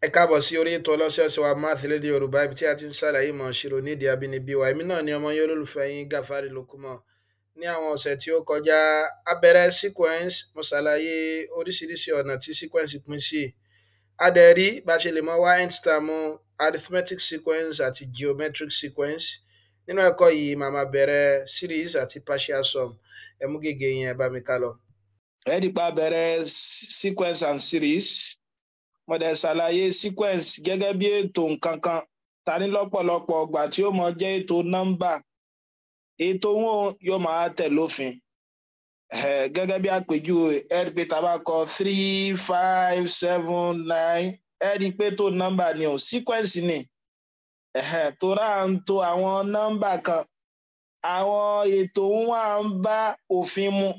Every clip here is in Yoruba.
Ẹ káàbọ̀ sí orí ètò ọlọ́sọ̀ọ̀sẹ̀ wa, Math lédè Yorùbá, ibi tí a ti ń ṣàlàyé ìmọ̀ ìṣirò ní èdè abínibí wa. Èmi náà ni ọmọ yín, olólùfẹ́ yín, Gàfárì Lókùmọ̀. Ní àwọn ọ̀sẹ̀ tí ó kọjá, a bẹ̀rẹ̀ sequence. Mo ṣàlàyé oríṣiríṣi ọ̀nà tí sequence pín sí. A dẹ̀ rí bá ṣe lè mọ wá nth term arithmetic sequence àti geometric sequence. Nínú ẹ̀kọ́ yìí, màá máa bẹ̀rẹ̀ series àti partial sum. Ẹ mú gègé yẹn, ẹ bá mi ká lọ. Ẹ dípa bẹ̀rẹ̀ sequence and series. Mo dẹ̀ ṣàlàyé sequence gẹ́gẹ́ bí ètò nǹkan kan ta ní lọ́pọ̀lọpọ̀ ọgbà tí ó mọ jẹ́ ètò nọ́mbà. Ètò wọn yóò máa tẹ̀ lófin. Gẹ́gẹ́ bí àpèjúwe, ẹ rí pé tá a bá kọ 3, 5, 7, 9, ẹ rí pé tó nọ́mbà ni o, sequence ni tó rà ń to àwọn nọ́mbà kan. Àwọn ètò wọn à ń bá òfin mu.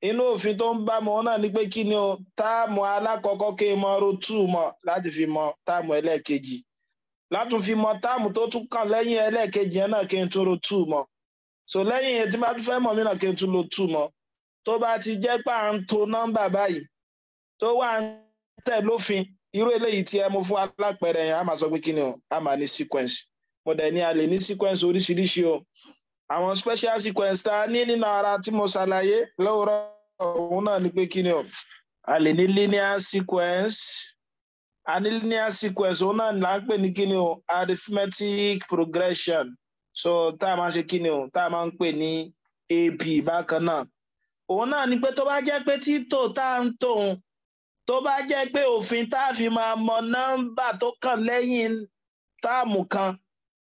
Inú òfin tó ń bá mọ náà ni pé kí ni o? Term alákọ̀ọ́kọ́, kí n mọ ro two mọ́ láti fi mọ term ẹlẹ́ẹ̀kejì, látún fi mọ term tó tún kàn lẹ́yìn ẹlẹ́ẹ̀kejì yẹn náà, kí n tún ro two mọ́. So lẹ́yìn yẹn, tí bá tún fẹ́ mọ̀ mí náà, kí n tún lo two mọ́. Tó bá ti jẹ́ pé à ń to nọ́mbà báyìí tó wà ń tẹ̀ lófin, irú eléyìí tí ẹ mú fún alápẹ̀rẹ̀ yẹn, a máa sọ pé kí ni o? A máa ní sequence. Mo dẹ̀ ní a lè ní sequence oríṣiríṣi o. Àwọn special sequence tá a ní nínú ara tí mo ṣàlàyé lówùúrọ̀, òun náà ni pé kí ni o? A lè ní linear sequence. A ní linear sequence, òun náà là ń pè ní kí ni o? Arithmetic progression. So tá a máa ń ṣe kí ni o? Tá a máa ń pè ní AP bákan náà. Òun náà ni pé tó bá jẹ́ pé títò tá a ń tòun, tó bá jẹ́ pé òfin tá a fi máa mọ nọ́mbà tó kàn lẹ́yìn term kan,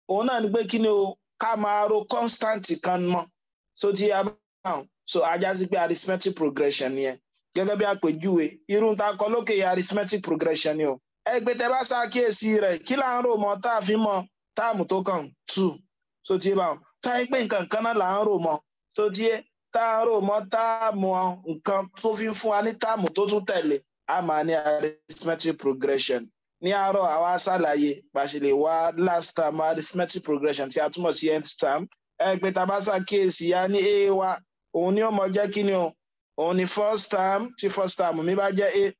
òun náà ni pé kí ni o? Ká máa ro constant kan mọ́. So ti a bá so ajá sí pé arithmetic progression ni ẹ. Gẹ́gẹ́ bí àpèjúwe, irú ta kọ lókè yẹ, arithmetic progression ni o. Ẹ gbé, tẹ bá ṣàkíyèsí rẹ̀, kí là ń rò mọ́ tá a fi mọ term tó kàn? Two. So ti yé báwọn. Tó yẹ pé nǹkan kan náà là ń rò mọ́, so ti yé, tá a rò mọ́ term nǹkan tó fi ń fún wa ní term tó tún tẹ̀lé, a máa ní arithmetic progression. Ní àárọ̀, àwa ṣàlàyé bá ṣe lè wá last term arithmetic progression, tí a túmọ̀ sí nth term. Ẹ pé tá a bá ṣàkíyèsí, a ní a wa, òun ni ó mọ jẹ́ kí ni o? Òun ni first term. Tí first term mi bá jẹ́ a,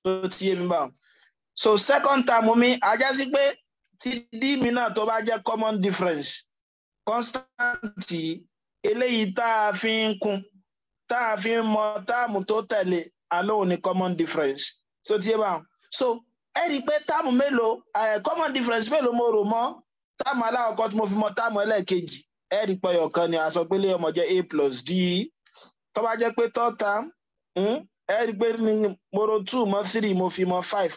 so ti yé mi báwọn. So second term mi, a já sí pé tí d mi náà tó bá jẹ́ common difference, constant eléyìí tá a fi ń kún, tá a fi ń mọ term tó tẹ̀lé, alóhùn ni common difference. So ti yé báwọn. So ẹ rí i pé term mélòó, common difference mélòó mo rò mọ́ term alákọ̀ọ́kọ́ tí mo fi mọ term ẹlẹ́ẹ̀kejì? Ẹ rí i pé ọ̀kan ni. A sọ pé lè ọmọ jẹ́ a plus d. Tó bá jẹ́ pé third term, ẹ rí i pé mo ro two mọ́ three, mo fi mọ five.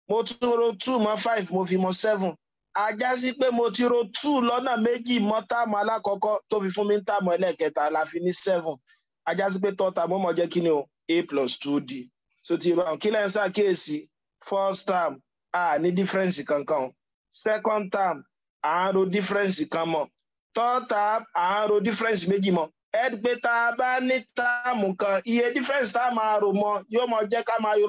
Mo tún ro two mọ́ five, mo fi mọ seven. A já sí pé mo ti ro two lọ́nà méjì mọ́ term alákọ̀ọ́kọ́ tó fi fún mi ní term ẹlẹ́ẹ̀kẹta, la fi ní seven. A já sí pé third term ó mọ̀ jẹ́ kí ni o? A plus two d. So ti bá kí lẹ́yìn ṣàkíyèsí, first term, a ní difference kankan. Second term, à ń ro difference kan mọ́. Third term, à ń ro difference méjì mọ́. Ẹ rí pé tá a bá ní term kan, iye difference tá a máa rò mọ́ yóò mọ jẹ́ ká máa yọ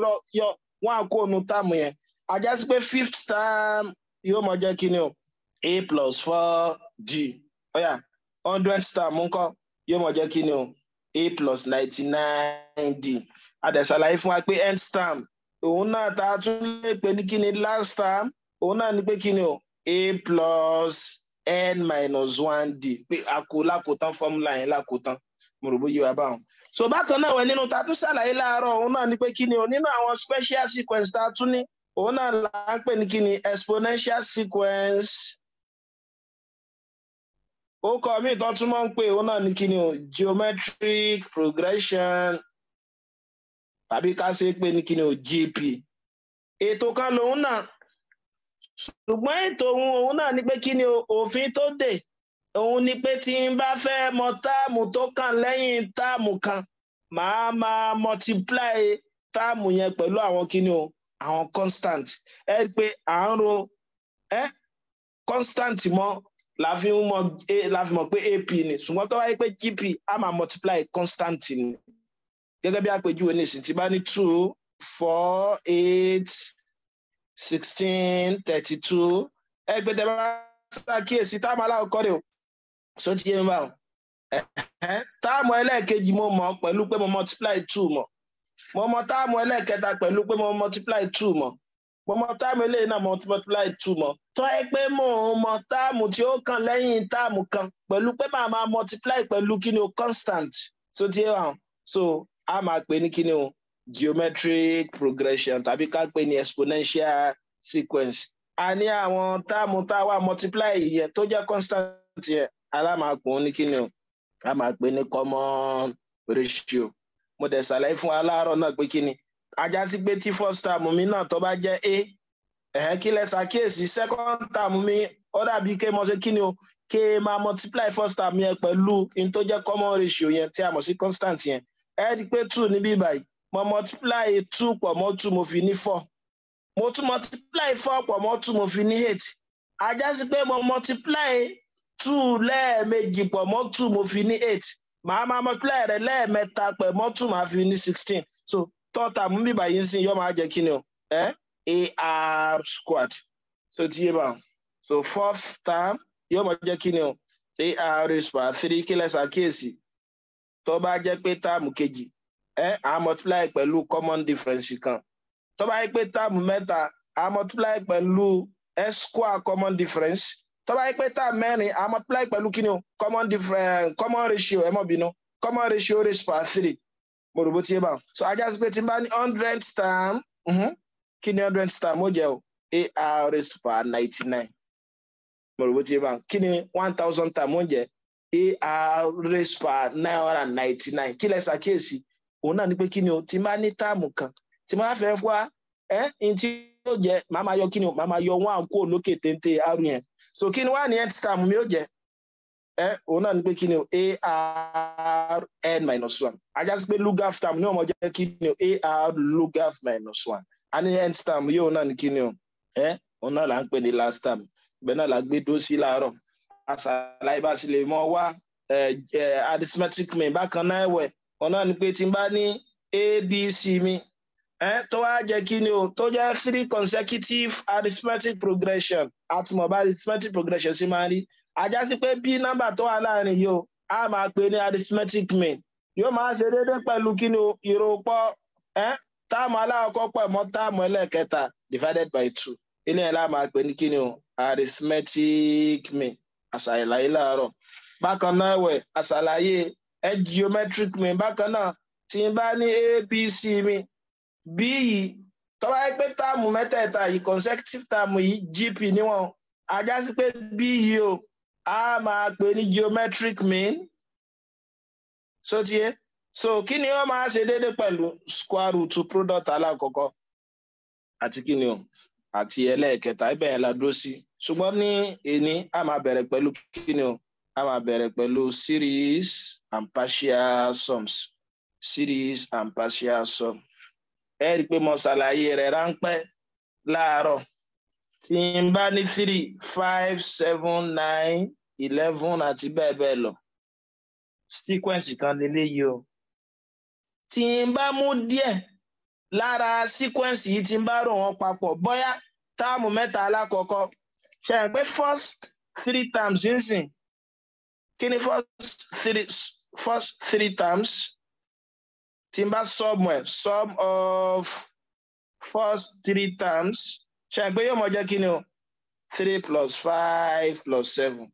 wọ́n á kó nu term yẹn. A já sí pé fifth term yóò mọ jẹ́ kí ni o? A plus four d. Ó yá, 100th term ńkọ́? Yóò mọ jẹ́ kí ni o? A plus 99 d. A dẹ̀ ṣàlàyé fún wa pé nth term, òun náà tá a tún lè pè ní kí ni? Last term. Òun náà ní pé kí ni o? A plus n minus one d, pé a kò lákòótán formula yẹn lákòótán. Mo rò bóyá wà báwọn. So bákan náà wẹ̀, nínú tá a tún ṣàlàyé láàárọ̀, òun náà ní pé kí ni o? Nínú àwọn special sequence tá a tún ní, òun náà là ń pè ní kí ni? Exponential sequence. Ó kọ mí tó tún máa ń pè, òun náà ní kí ni o? Geometric progression, tàbí ká ṣe pé ní kí ni o? GP. Ètò kan lòun náà, ṣùgbọ́n ètò òun náà ní pé kí ni o? Òfin tó dé, òun ni pé tí n bá fẹ́ mọ term tó kàn lẹ́yìn term kan, màá máa multiply term yẹn pẹ̀lú àwọn kí ni o? Àwọn constant. Ẹ rí i pé à ń ro ẹ constant mọ́ la fi mọ̀ pé AP ni. Ṣùgbọ́n tó wáyé pé GP, a máa multiply constant ni. Gẹ́gẹ́ bí àpèjúwe nísìnyí, tí bá ní 2, 4, 8, 16, 32, ẹ gbé, tẹ bá ṣàkíyèsí, term alákọ̀ọ́kọ́ rẹ̀ o. So ti yé mi báwọn. Term ẹlẹ́ẹ̀kejì, mo mọ̀ pẹ̀lú pé mo multiply two mọ̀. Mo mọ term ẹlẹ́ẹ̀kẹta pẹ̀lú pé mo multiply two mọ́. Mo mọ term eléyìí náà, mo multiply two mọ́. Tó yẹ pé mo mọ term tí ó kàn lẹ́yìn term kan pẹ̀lú pé màá máa multiply pẹ̀lú kí ni o? Constant. So ti yé wa? So a máa pè ní kí ni o? Geometric progression, tàbí ká pè ní exponential sequence. A ní àwọn term tá a wà multiply yẹn tó jẹ́ constant yẹn, alámàpọ̀ ní kí ni o? A máa pè ní common ratio. Mo dẹ̀ ṣàlàyé fún wa láàárọ̀ náà pé kí ni ajá sí pé tí first term mi náà tó bá jẹ́ a, ẹ̀hẹ́n, kí lẹ ṣàkíyèsí? Second term mi, ó dàbí ké mo ṣe kí ni o? Ké máa multiply first term yẹn pẹ̀lú in tó jẹ́ common ratio yẹn tí a mọ̀ sí constant yẹn. Ẹ rí i pé two níbí báyìí, mo multiply two pọ̀ mọ́ two, mo fi ní four. Mo tún multiply four pọ̀ mọ́ two, mo fi ní eight. Ajá sí pé mo multiply two lẹ́ẹ̀mejì pọ̀ mọ́ two, mo fi ní eight. Màá máa multiply rẹ̀ lẹ́ẹ̀mẹ́ta pẹ̀ mọ́ two, màá fi ní 16. So third term bí báyìí ń sìn yóò máa jẹ́ kí ni o? Ar squared. So ti yé bá? So fourth term yóò máa jẹ́ kí ni o? Ar raised power three. Kí lẹ ṣàkíyèsí? Tó bá jẹ́ pé term kejì à multiply pẹ̀lú common difference kan. Tó bá jẹ́ pé term mẹ́ta, à multiply pẹ̀lú s square common difference. Tó bá jẹ́ pé term mẹ́rin, à multiply pẹ̀lú kí ni o? Common difference, common ratio, ẹ má bínú, common ratio raised power three. Mo rò bó ti yé bá. So ajá sí pé tí n bá ní 100th term, kí ni 100th term ó jẹ́ o? Ar raised to power 99. Mo rò bó ti yé bá. Kí ni 1000 term ó jẹ́? Ar raised power 999. Kí lẹ ṣàkíyèsí? Òun náà ni pé kí ni o? Tí n bá ní term kan tí máa fẹ́ wá n tí yóò jẹ́, màá máa yọ kí ni o? Màá máa yọ one kúrò lókè téńté r yẹn. So kí ni wá ní nth term mi ó jẹ́? Òun náà ni pé kí ni o? Ar n minus one. Ajá sí pé lugaf term ní ó máa jẹ́ kí ni o? Ar lugaf minus one. A ní nth term yóò náà ní kí ni o? Òun náà là ń pè ní last term. Ibẹ̀ náà là gbé dó sí láàárọ̀. Àṣàlàyé bá ti lè mọ wá arithmetic mean. Bákan náà ẹ̀wẹ̀, òun náà ni pé tí n bá ní abc mi tó wá jẹ́ kí ni o? Tó jẹ́ three consecutive arithmetic progression. Àti mọ̀ bá arithmetic progression sí máa ń rí. Ajá sí pé bí nọ́mbà tó wà láàrin yìí o, a máa pè ní arithmetic mean, yóò máa ṣe déédéé pẹ̀lú kí ni o? Ìròpọ̀ term alákọ̀ọ́kọ́ pẹ̀ mọ́ term ẹlẹ́ẹ̀kẹta divided by two. Ilé yẹn la máa pè ní kí ni o? Arithmetic mean. Àṣàlàyé láàárọ̀. Bákan náà ẹ̀wẹ̀, àṣàlàyé geometric mean. Bákan náà, tí n bá ní abc mi b yìí, tó bá yẹ pé term mẹ́tẹ̀ẹ̀ta yìí, consecutive term yìí, gp níwọ̀n, ajá sí pé b yìí o, a máa pè ní geometric mean. So ti yé? So kí ni ó máa ṣe déédéé pẹ̀lú? Square root product alákọ̀ọ́kọ́ àti kí ni o? Àti ẹlẹ́ẹ̀kẹta. Ibẹ̀ yẹn la dúró sí. Ṣùgbọ́n ní èní, a máa bẹ̀rẹ̀ pẹ̀lú kí ni o? A máa bẹ̀rẹ̀ pẹ̀lú series and partial sums. Series and partial sum, ẹ rí i pé mo ṣàlàyé rẹ̀ ráńpẹ́ láàárọ̀. Tí n bá ní 3, 5, 7, 9, 11 àti bẹ́ẹ̀ bẹ́ẹ̀ lọ, sequence kan leléyìí o. Tí n bá mú díẹ̀ lára sequence yìí, tí n bá rò wọ́n papọ̀, bóyá term mẹ́ta alákọ̀ọ́kọ́, ṣe é pé first three terms nísìn, kí ni first three terms? Tí n bá sum ẹ̀, sum of first three terms, ṣe é pé yóò mọ jẹ́ kí ni o? Three plus five plus seven.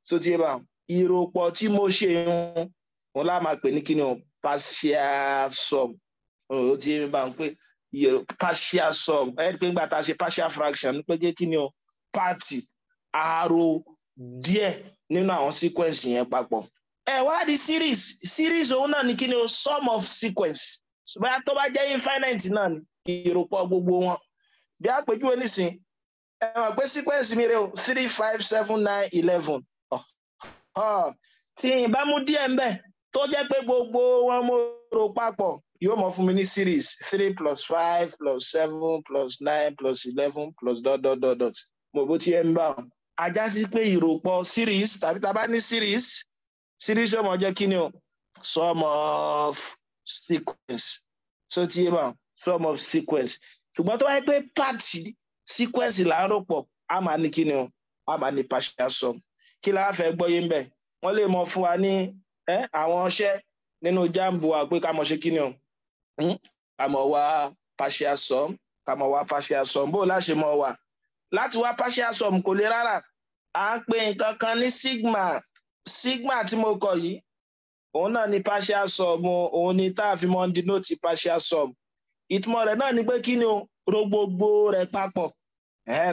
So tí yé bá, ìròpọ̀ tí mo ṣe ń òun lá máa pè ní kí ni o? Partial sum. Ó ti yé mi bá ń pè partial sum. Ẹ rí i pé nígbà tá a ṣe partial fraction ní pé kí ni o? Part, àrò díẹ̀ nínú àwọn sequence yẹn papọ̀. Ẹ wá di series. Series òun náà ní kí ni o? Sum of sequence. Ṣùgbọ́n tó bá jẹ́ infinite náà ni ìròpọ̀ gbogbo wọn. Bí àpèjúwe nísìn, ẹ mọ̀ pé sequence mi rè o, 3, 5, 7, 9, 11. Tí n bá mú díẹ̀ ń bẹ̀ tó jẹ́ pé gbogbo wọn mo rò papọ̀, yóò mọ̀ fún mi ní series three plus five plus seven plus nine plus 11 plus dot dot dot dot. Mo bó ti yẹ ń bá wọn. Ajá sí pé ìròpọ̀ series, tàbí tá a bá ní series, series yóò mọ̀ jẹ́ kí ni o? Sum of sequence. So ti yé bá? Sum of sequence. Ṣùgbọ́n tó wáyé pé part sequence là ń rò pọ̀, a máa ní kí ni o? A máa ní partial sum. Kí la fẹ́ gbọ́yé ń bẹ̀? Wọ́n lè mọ fún wa ní àwọn ọṣẹ́ nínú JAMB wa pé ká mọ̀ ṣe kí ni o? Ká mọ̀ wá partial sum, ká mọ̀ wá partial sum. Bó láṣẹ mọ̀ wá láti wá partial sum, kò le rárá. À ń pè nǹkan kan ní sigma. Sigma tí mo kọ yìí, òun náà ni partial sum. Òun ni tá a fi mọ́ ń denote partial sum. Ìtumọ̀ rẹ̀ náà ni pé kí ni o? Ro gbogbo rẹ̀ papọ̀.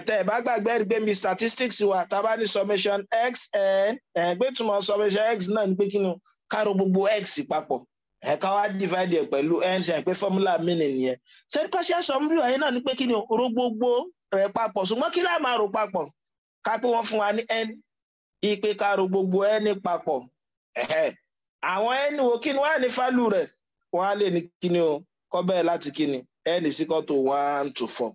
Tẹ́ ẹ bá gbàgbé rí pé mi statistics wa, tá a bá ní summation xn, pé túmọ̀ summation x náà ni pé kí ni o? Ká ro gbogbo x papọ̀, ká wá divide ẹ̀ pẹ̀lú n. Ṣe pé formula mi nìyẹn? Ṣé partial sum bí wàyí náà ni pé kí ni o? Ro gbogbo rẹ̀ papọ̀. Ṣùgbọ́n kí láà máa ro papọ̀? Ká pé wọ́n fún wa ní n, ipe ká ro gbogbo n papọ̀. Àwọn n wo? Kí ni wọ́n á ní value rẹ̀? Wọ́n á lè ní kí ni o? Kọ́ bẹ́ẹ̀ láti kí ni? N is equal to 1 to 4.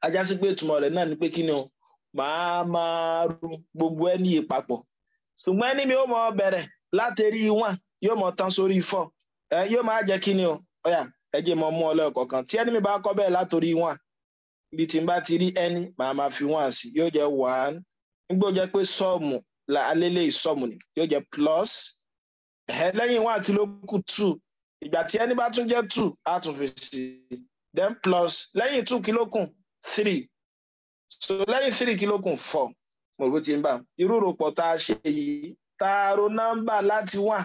Ajá sí pé ìtumọ̀ rẹ̀ náà ni pé kí ni o? Màá máa ro gbogbo n yìí papọ̀, ṣùgbọ́n ẹni mi ó mọ bẹ̀rẹ̀ láti rí 1, yóò mọ tán sórí 4. Ẹ yóò máa jẹ́ kí ni o? Ọ̀yà, ẹ jẹ́ mọ mú ọ lẹ́ẹ̀kọ̀ọ̀kan. Tí ẹni mi bá kọ́ bẹ́ẹ̀ látòrí 1, ibi tí n bá ti rí ẹni, màá máa fi 1 sí, yóò jẹ́ 1. Nígbà ó jẹ́ pé sum alélé, sum ni yóò jẹ́ plus. Lẹ́yìn 1, kí ló kù? 2. Ìgbà tí ẹni bá tún jẹ́ 2, á tún fi sí, then plus. Lẹ́yìn 2, kí ló kù? 3. So lẹ́yìn 3, kí ló kù? 4. Mo rò ti ń bá irú ròpọ̀ tá a ṣe yìí, tá a ro nọ́mbà láti 1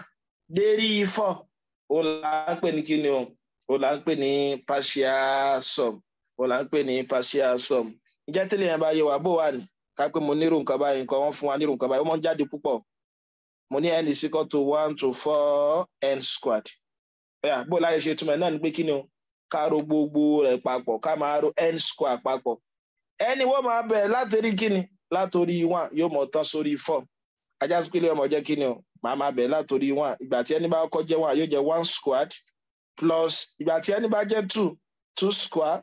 dérí 4, ó là ń pè ní kí ni o? Ó là ń pè ní partial sum. Ó là ń pè ní partial sum. Ǹjẹ́ tẹ́lẹ̀ yẹn bá yé wa? Bó wà ní ká pé mo nírú nǹkan báyìí, nǹkan wọ́n fún wa nírú nǹkan báyìí, ó mọ̀ ń jáde púpọ̀. Mo ní n is equal to 1 to 4 n squared. Bó láyé ṣe túmọ̀ náà ni pé kí ni o? Ká ro gbogbo rẹ̀ papọ̀, ká máa ro n square papọ̀. Ẹni wọ́n máa bẹ̀rẹ̀ látòrí kíni? Látòrí 1, yóò mọ̀ tán sórí 4. Ajá sí pílẹ̀ ọmọ jẹ́ kíni o? Màá máa bẹ̀rẹ̀ látòrí 1. Ìgbà tí ẹni bá kọ́ jẹ́ 1, yóò jẹ́ 1 squared plus. Ìgbà tí ẹni bá jẹ́ 2, 2 square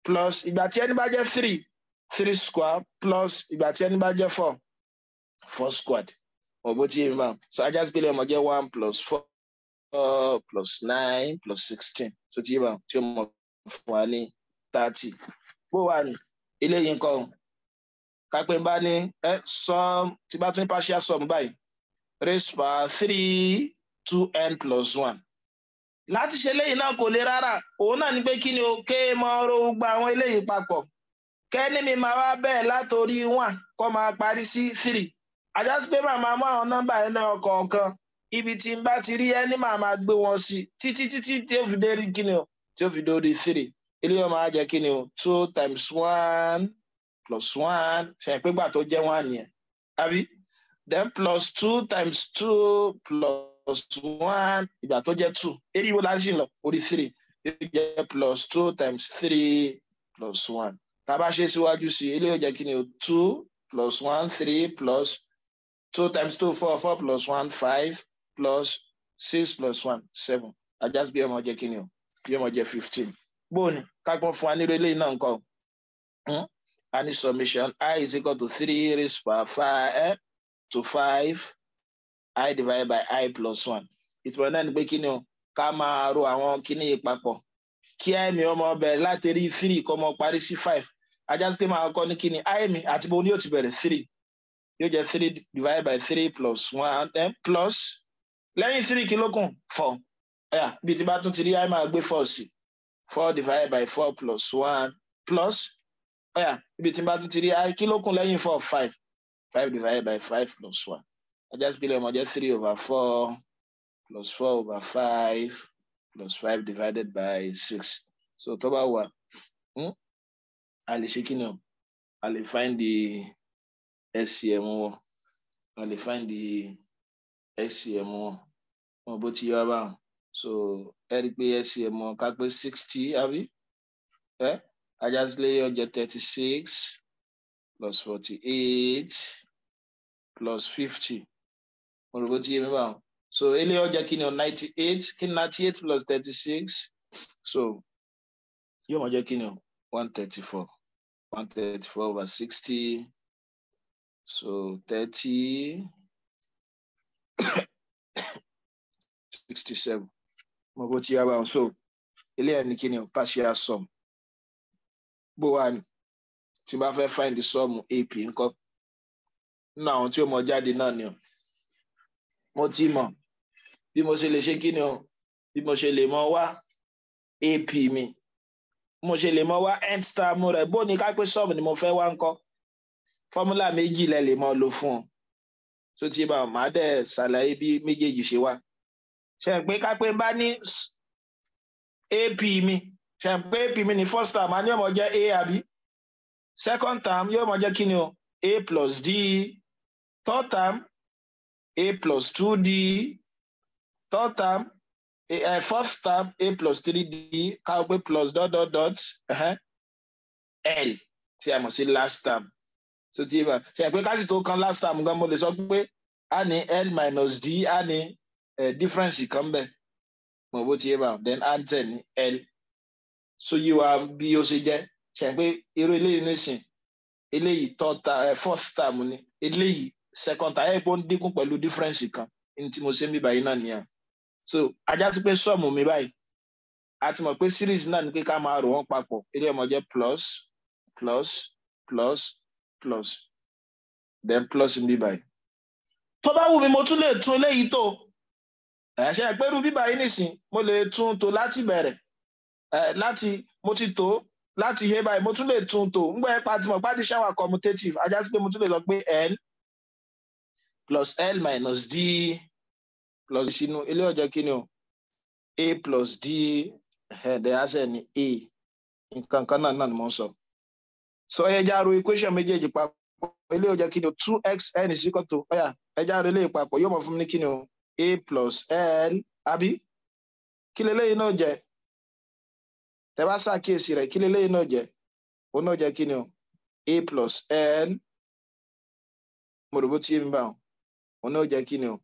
plus. Ìgbà tí ẹni bá jẹ́ 3, 3 square plus. Ìgbà tí ẹni bá jẹ́ 4, 4 squared. Ọ̀bọ tí yẹn máa so, ajá sí pílẹ̀ ọmọ jẹ́ 1 plus 4 plus 9 plus 16. So tí yẹn máa tí ó mọ̀ fún wa ní 30. Bó wà ní eléyìí nǹkan, kápẹ́ bá ní ẹ sum, tí bá tún ní partial sum báyìí, raised by 3 2n plus 1. Láti ṣe eléyìí náà kò le rárá. Òun náà ni pé kí ni o? Ké mọ ro gba àwọn eléyìí papọ̀, kẹ́ni mi máa wá bẹ́ẹ̀ látòrí 1 kó máa parí sí 3. Ajá sí pé màá máa mú àwọn nọ́mbà yẹn náà kọ̀ọ̀kan, ibi tí n bá ti rí ẹni, màá máa gbé wọn sí títí títí tí ó fi dé rí kí ni o? Tí ó fi dórí 3. Eléyìí máa jẹ́ kí ni o? 2 times 1 plus 1, ṣe pé gbà tó jẹ́ 1 yẹn, àbí? Then plus 2 times 2 plus 1, ìgbà tó jẹ́ 2. Eré ìwọ láti ṣì lọ orí 3, yóò jẹ́ plus 2 times 3 plus 1. Tá a bá ṣe síwájú sí, eléyìí yóò jẹ́ kí ni o? 2 plus 1, 3, plus 2 times 2, 4, 4 plus 1, 5, plus 6 plus 1, 7. Ajá sí bí ọmọ jẹ́ kí ni o? Bí ọmọ jẹ́ 15. Bóòní kágbọ́n fún wa nílò eléyìí náà nǹkan, a ní summation i is equal to 3 raised by 5 to 5 i divided by i plus 1. Ìtumọ̀ náà ni pé kí ni o? Ká máa ro àwọn kíní yìí papọ̀, kí ẹ̀mí ọmọ bẹ̀rẹ̀ láti rí 3, kó mọ parí sí 5. Ajá sí pé máa kọ́ ní kí ni i mi àti bó ni yóò ti bẹ̀rẹ̀? 3. Yóò jẹ́ 3 divided by 3 plus 1, then plus. Lẹ́yìn 3, kí ló kù? 4. Ẹ̀yà bí ti bá tún ti rí i, máa gbé 4 sí, 4 divided by 4 plus 1 plus. Ọ̀yà, ibi tí n bá tún ti rí i, kí ló kù lẹ́yìn 4? 5. 5 divided by 5 plus 1. Ajá sí pé ọmọ jẹ́ 3 over 4 plus 4 over 5 plus 5 divided by 6. So tó bá wà, a lè ṣe kí ni o? A lè find the LCM wọn. A lè find the LCM wọn. Wọn bó ti yọ wá báwọn. So ẹ rí i pé LCM wọn, ká pé 60, àbí? Ẹ ajá sí lé ó jẹ́ 36 plus 48 plus 50. Mo rò bó ti yé mi báwọn. So eléyìí ó jẹ́ kí ni o? 98. Kí ni 98 plus 36? So yóò mọ̀ jẹ́ kí ni o? 134. 134 over 60. So 30, 67. Mo bó ti yá báwọn. So eléyìí ní kí ni o? Partial sum. Bó wà ní tí n bá fẹ́ find the sum AP ńkọ́? Nínú àwọn tí ó mọ jáde náà ni o, mo ti mọ̀ bí mo ṣe lè ṣe kí ni o, bí mo ṣe lè mọ wá. ap mi. Mo ṣe lè mọ wá nth term rẹ̀. Bó ní ká pé sum ni mo fẹ́ wá ńkọ́? Formula méjì lẹ lè mọ lò fún ọ. Tó ti bá màá dẹ̀ ṣàlàyé bí méjèèjì ṣe wá. Ṣe pé ká pé bá ní ap mi, ṣe pé ap mi ní first term a ní ó máa jẹ́ a, àbí? Second term yóò máa jẹ́ kí ni o? A plus d. Third term, a plus 2d. Third term, fourth term, a plus 3d, ká pé plus dot dot dot l tí a mọ̀ sí last term. So tí bá ṣe pé ká sì tó kan last term gan, mo lè sọ pé a ní l minus d, a ní difference kan bẹ́ẹ̀ mo bó ti yé bá, then a tẹ̀ ní l. So yí wa bí ó ṣe jẹ́. Ṣe pé irú eléyìí nísìn, eléyìí third term, fourth term ni, eléyìí second term, ẹ̀ pé ó ń dínkù pẹ̀lú difference kan ní tí mo ṣe ń bí báyìí náà nìyẹn. So ajá sí pé sum mi báyìí, a ti mọ̀ pé series náà ni pé ká máa rò wọ́n papọ̀. Eléyìí ó máa jẹ́ plus, plus, plus, plus, then plus ń bí báyìí. Tó bá wù mí, mo tún lè tún eléyìí tó ẹ ṣe pé irú bíbá yìí nìsín, mo lè tún tò láti bẹ̀rẹ̀ ẹ láti mo ti tó láti he báyìí, mo tún lè tún tò ńgbà ẹ pa tí mo bá di ṣáwà commutative. Ajá sí pé mo tún lè sọ pé l plus l minus d plus sínú eléyìí ó jẹ́ kí ni o? A plus d, ẹ̀ẹ́dẹ̀ á ní a. Nǹkan kan náà ni mo ń sọ. So ẹ já ro equation méjèèjì papọ̀. Eléyìí ó jẹ́ kí ni o? Two x n is equal to, ọ̀yà, ẹ já ro eléyìí papọ̀, yóò mọ̀ fún mi ní kí ni o? A plus l, àbí? Kí leléyìí náà jẹ́? Tẹ́ bá ṣàkíyèsí rẹ̀, kí leléyìí náà jẹ́? Òun náà jẹ́ kí ni o? A plus l. Mo rò bó ti yé mi báwọn. Òun náà jẹ́ kí ni o?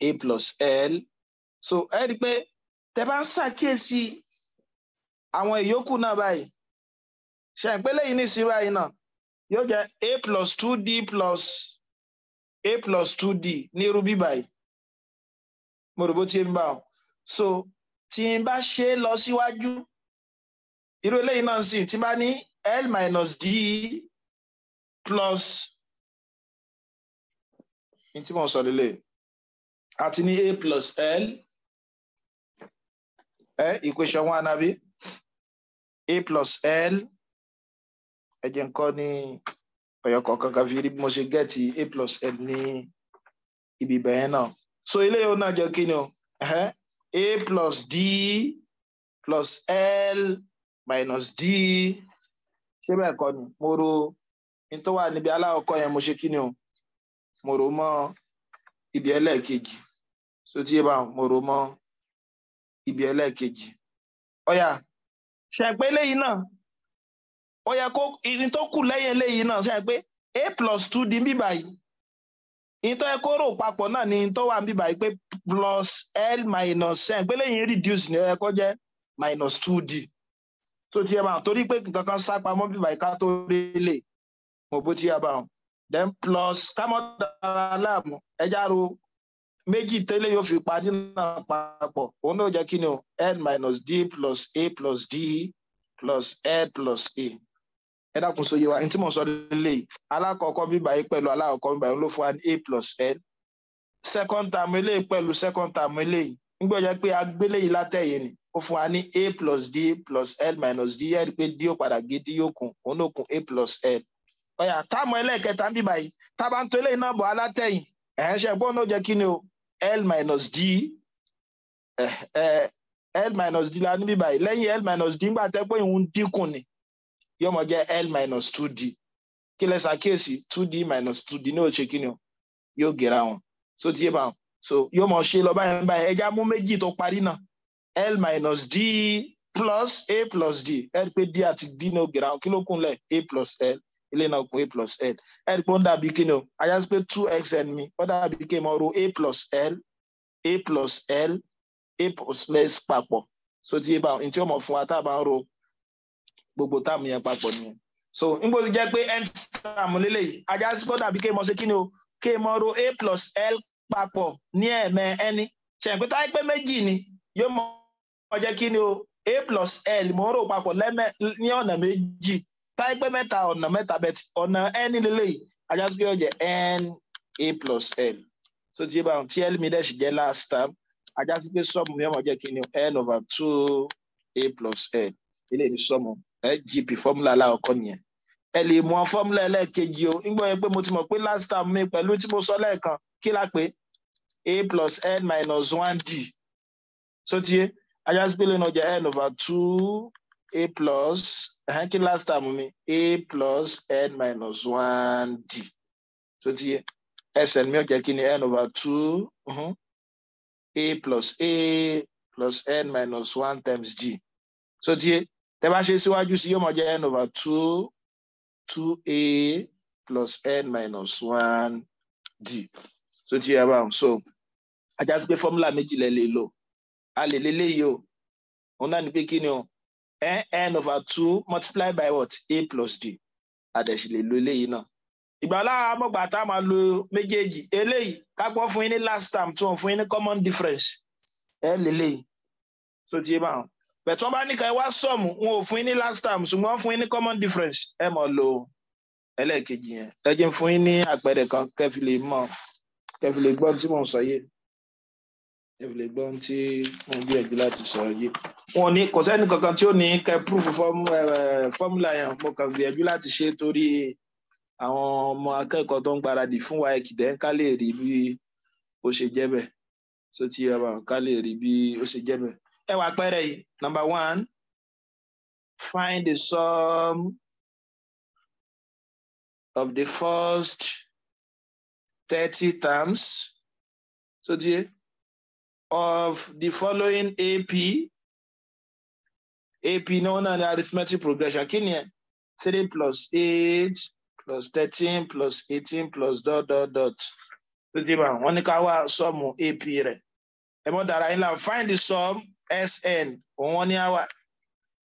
A plus l. So ẹ rí i pé tẹ́ bá ń ṣàkíyèsí àwọn ìyókù náà báyìí, ṣe ń pé lẹ́yìn nísìnyí báyìí náà yóò jẹ́ a plus 2d plus a plus 2d ní irú bí báyìí. Mo rò bó ti yé mi báwọn. So tí n bá ṣe lọ síwájú, irú eléyìí náà sì, tí n bá ní l minus d plus ní tí mo sọ lélẹ̀, àti ní a plus l, equation one, àbí? A plus l, ẹ jẹ́ n kọ́ ní ọ̀yọ́ kọ̀ọ̀kan kan fi rí bí mo ṣe get a plus l ní ibi ibẹ̀ náà. So eléyìí náà jẹ́ kí ni o? A plus d plus l minus d. Ṣé bẹ́ẹ̀ kọ́ ni? Mo ro ní tó wà níbi aláwọ̀kọ́ yẹn, mo ṣe kí ni o? Mo rò mọ́ ibi ẹlẹ́ẹ̀kejì. So tí yé bá, mo rò mọ́ ibi ẹlẹ́ẹ̀kejì. Ọ̀yà, ṣe pé eléyìí náà ó yẹ kó ìní tó kù lẹ́yìn eléyìí náà, ṣe pé a plus 2d ń bí báyìí, ìní tó yẹ kó rò papọ̀ náà ni tó wà ń bí báyìí pé plus l minus, ṣe pé eléyìí reduce ni, ó yẹ kó jẹ́ minus 2d. Tó ti yẹ bá, torí pé nǹkan kan sá pamọ́ bí báyìí ká tó rí lè mo bó ti yẹ bá wọn. Then plus, ká mọ́ dára láàmú, ẹja ro méjì tẹ́lẹ̀ yóò fi parí náà papọ̀. Òun náà jẹ́ kí ni o? L minus d plus a plus d plus l plus a. Ẹ dákun, sóye wa ní tí mo sọ lélẹ̀? Alákọ̀ọ́kọ́ bíbá yìí pẹ̀lú alákọ̀ọ́kọ́ bíbá yìí ló fún wa ní a plus l. Second term eléyìí pẹ̀lú second term eléyìí, nígbà jẹ́ pé agbélé yìí látẹ̀yìn ni ó fún wa ní a plus d plus l minus d. Ẹ rí i pé d ó padà gé d, yóò kún, òun náà kún a plus l. Ọ̀yà, term ẹlẹ́ẹ̀kẹta ń bíbá yìí, tá a bá ń to eléyìí náà bọ̀ alátẹ̀yìn, ẹ̀ ń ṣe gbọ́n náà jẹ́ kí ni o? L minus d, l minus d la ní bíbá yìí. Lẹ́yìn l minus d, ńgbà tẹ́ pé ìhun dínkù ni, yóò mọ jẹ́ l minus 2d. Kí lẹ ṣàkíyèsí? 2d minus 2d ní ó ṣe kí ni o? Yóò gera wọn. So tí yé bá wọn, so yóò mọ ṣe lọ báyìí báyìí. Ẹja mú méjì tó parí náà, l minus d plus a plus d. Ẹ rí i pé d àti d ní ó gera wọn. Kí ló kún lẹ̀? A plus l. Ilé náà kún a plus l. Ẹ rí i pé ó ń dàbí kí ni o? Ajá sí pé 2xn mi, ó dàbí kí n mọ ro a plus l, a plus l, a plus l papọ̀. So tí yé bá wọn, ní tí ó mọ̀ fún wa tá a bá ń ro gbogbo term yẹn papọ̀ nìyẹn. So nígbà tó jẹ́ pé nth term lélẹ́yìí, ajá sí kó dàbí kí n mọ ṣe kí ni o? Kí n mọ ro a plus l papọ̀ ní ẹ̀mẹ́ ẹni ṣe pé táyé pé méjì ni, yóò mọ jẹ́ kí ni o? A plus l mo ń rò papọ̀ lẹ́mẹ̀ ní ọ̀nà méjì. Táyé pé mẹ́ta, ọ̀nà mẹ́ta bẹ́ẹ̀, ọ̀nà n lélẹ́yìí, ajá sí pé yóò jẹ́ n a plus l. So tí yé báwọn, tí l mi dẹ̀ sì jẹ́ last term. Ajá sí pé sum mi ó máa jẹ́ kí ni? N over two a plus n. Eléyìí ni sum GP, formula alákọ̀ọ́kọ́ nìyẹn. Ẹ lè mọ formula ẹlẹ́ẹ̀kejì o. Nígbà yẹn pé mo ti mọ̀ pé last term mi pẹ̀lú tí mo sọ lẹ́ẹ̀kan, kí la pé? A plus n minus one d. So tiye ajá sí pé lẹ́nu ọjà n over two a plus ẹ̀hẹ́n, kí last term mi? A plus n minus one d. So tiye Sn mi ó jẹ́ kí ni? N over two a plus a plus n minus one times d. So tiye tẹ́ bá ṣe síwájú sí, yóò máa jẹ́ n over two two a plus n minus one d. So tiye báwọn. So ajá sí pé formula méjì lẹ lè lò. A lè léléyìí o, òun náà ní pé kí ni o? N over two multiply by what? A plus d. A dẹ̀ sì lè lo eléyìí náà. Ìgbà lára mọ̀gbà tá a máa lo méjèèjì eléyìí, ká gbọ́ fún yín ní last term tí wọ́n fún yín ní common difference, ẹ lélẹ́yìí. So ti yé báwọn. Bẹ̀tí wọ́n bá ní ká ẹ wá sum, wọn ò fún yín ní last term, ṣùgbọ́n wọ́n fún yín ní common difference, ẹ mọ̀ lo ẹlẹ́ẹ̀kejì yẹn. Ẹ jẹ́ n fún yín ní àpẹẹrẹ kan kẹ́ fi lè mọ̀, kẹ́ fi lè gbọ́ tí mò ń sọ yé, kẹ́ fi lè gbọ́ tí mò ń gbìyànjú láti sọ yé. Wọn ní kò sẹ́ni kankan tí ó ní kẹ́ proof formula yẹn. Mo kàn gbìyànjú láti ṣe torí àwọn ọmọ akẹ́kọ̀ọ́ tó ń gbáradì fún WAEC, dẹ́ ká lè rí bí ó ṣe jẹ́ bẹ́ẹ̀. So ti yẹ wa, ká lè rí bí ó ṣe jẹ́ bẹ́ẹ̀. Ẹ wà pẹ́rẹ́ yìí. Number one, find the sum of the first 30 terms, so ti yẹ, of the following AP. AP náà náà ní arithmetic progression. Kí ni ẹ? Three plus eight plus 13 plus 18 plus dot dot dot. Tó ti bá wọn ní ká wá sum AP rẹ̀. Ẹ mọ́ dára yín láwọn. Find the sum Sn, òun wọn ní àwà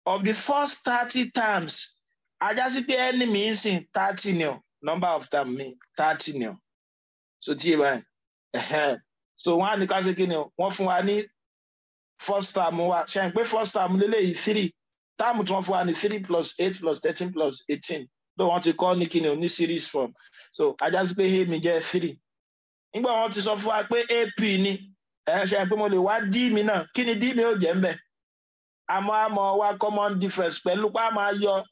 of the first 30 terms. Ajá sí pé ẹni mi ń sìn 30 ni o, number of term mi 30 ni o. So tí yé báyìí. So wọn á ní ká ṣe kí ni o? Wọ́n fún wa ní first term wa. Ṣe é pé first term lélẹ́yìí, three term tí wọ́n fún wa ní three plus eight plus 13 plus 18, though wọ́n ti kọ́ ní kí ni o, ní series form. So ajá sí pé a mi jẹ́ three. Nígbà wọ́n ti sọ fún wa pé AP ni ẹ ṣe é pé mo lè wá d mi náà. Kí ni d mi ó jẹ́ ń bẹ̀? Àmọ́ wá common difference pẹ̀lú pé a máa yọ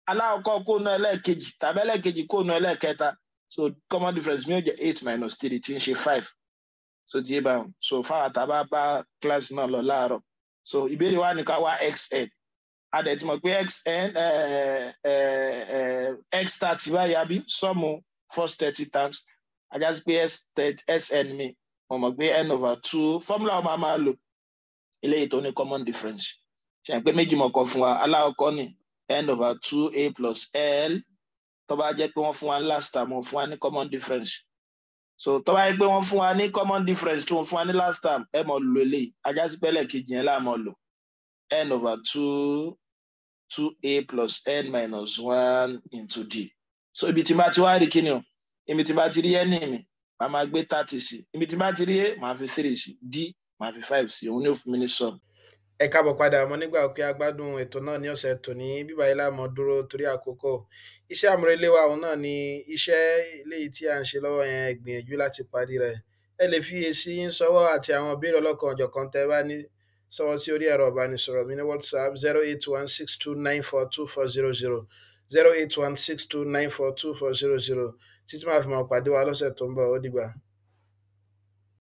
alákọ̀ọ́kọ́ kó nu ẹlẹ́ẹ̀kejì tàbí ẹlẹ́ẹ̀kejì kó nu ẹlẹ́ẹ̀kẹta. So common difference mi ó jẹ́ eight minus three, tí ń ṣe five. So di báwọn. So fáwọn tá a bá bá class náà lọ láàárọ̀, so ìbéèrè wa ní ká wá xn. A dẹ̀ ti mọ̀ pé xn, x 30 báyìí, àbí sum first 30 terms. Ajá sí pé sn mi, mo mọ̀ pé n over two formula ọmọ máa lò eléyìí tó ní common difference. Ṣe pé méjì mọ̀ kọ fún wa. Alákọ̀ọ́kọ́ ní n over two a plus l, tó bá jẹ́ pé wọ́n fún wa ní last term, wọ́n fún wa ní common difference. So tó bá jẹ́ pé wọ́n fún wa ní common difference tí wọ́n fún wa ní last term, ẹ mọ̀ lò eléyìí. Ajá sí pẹ́lẹ̀ kejì yẹn láàmọ̀ lò, n over two two a plus n minus one into d. So ibi tí n bá ti wá rí kíni o, ibi tí n bá ti rí n mi, màá máa gbé 30 sí. Ibi tí n bá ti rí a, màá fi three sí, d màá fi five sí. Òun ní ó fún mi ní sum. Ẹ káàbọ̀ padà. Mo nígbà pé a gbádùn ètò náà ní ọ̀sẹ̀ tòní. Bíbá yìí láàmú dúró torí àkókò. Iṣẹ́ àmúrelé wa, òun náà ni iṣẹ́ eléyìí tí à ń ṣe lọ́wọ́ yẹn. Gbìyànjú láti parí rẹ̀. Ẹ lè fi èsì yín ṣọwọ́ àti àwọn ìbéèrè ọlọ́kan ọ̀jọ̀kan tẹ́ bá ní ṣọwọ́ sí orí ẹ̀rọ ìbánisọ̀rọ̀ mi ní WhatsApp, 08162942400, 08162942400. Títí máa fi máa pàdé wa lọ́sẹ̀ tó ń bọ̀, ó dìgbà.